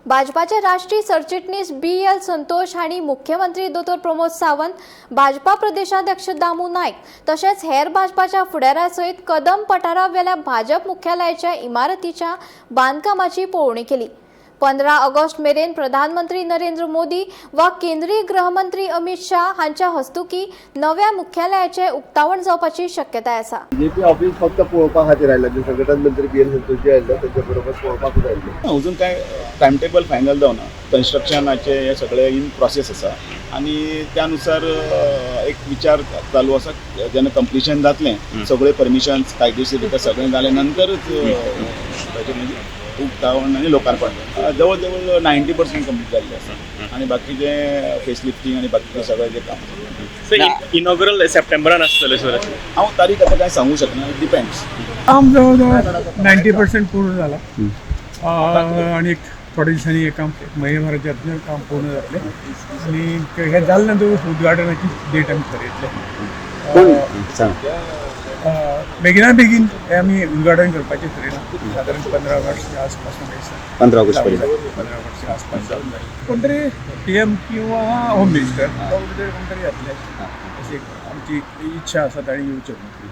भाजपाचे राष्ट्रीय सरचिटणीस बी एल संतोष हांणी मुख्यमंत्री दोतोर प्रमोद सावंत, भाजपा प्रदेशाध्यक्ष दामू नायक तशेंच हेर भाजपाच्या फुडाऱ्या सयत कदम पठारावेल्या भाजप मुख्यालयाच्या इमारतीच्या बांदकामाची पळोवणी केली. 15 ऑगस्ट मेरेन प्रधानमंत्री नरेंद्र मोदी वा केंद्रीय गृहमंत्री अमित शाह हांच्या हस्तुकी नव्या मुख्यालयाचे उक्तावण जावपाची शक्यताय आसा. बीजेपी ऑफिस फक्त पळोवपा खातीर आयला. जे संघटन मंत्री बी एल संतोषजी आयिल्ले, तांच्या बरोबर पळोवपाकूच आयिल्ले. अजून काय टायम टेबल फायनल जावना. कन्स्ट्रक्शनाचे हे सगळे इन प्रोसेस आसा आनी त्यानुसार एक विचार चालू आसा, जेन्ना कंप्लिशन जातलें, सगळे परमिशन्स कायदेशीर रित्या सगळें जाले नंतरच ताचें म्हणजे उक्तावण आनी लोकार्पण. जवळ जवळ 90% कंप्लीट जाल्लें आसा आनी बाकीचें फेस लिफ्टींग आनी बाकीचें सगळें जें काम आसा. सर, इनॉग्रल सप्टेंबरान आसतलें सर? हांव तारीख आतां कांय सांगूंक शकना, it depends. काम जवळजवळ 90% पूर्ण जाला आनी एक थोड्या दिसांनी हे काम, एक म्हयन्याभराच्या हातून काम पूर्ण जातलें आनी हें जालें नंतर उद्घाटनाची डेट आमी थरयतले. बेगिना बेगीन हें आमी उद्घाटन करपाचें थरयलां. सादारण 15 ऑगस्टच्या आसपास म्हाका दिसता. 15 ऑगस्ट पर्यंत. 15 ऑगस्टच्या आसपास जावन जाय. कोण तरी पीएम किंवा होम मिनिस्टर, दोग भितर कोण तरी जातले अशी एक आमची इच्छा आसा, ताणी येवचें म्हणून.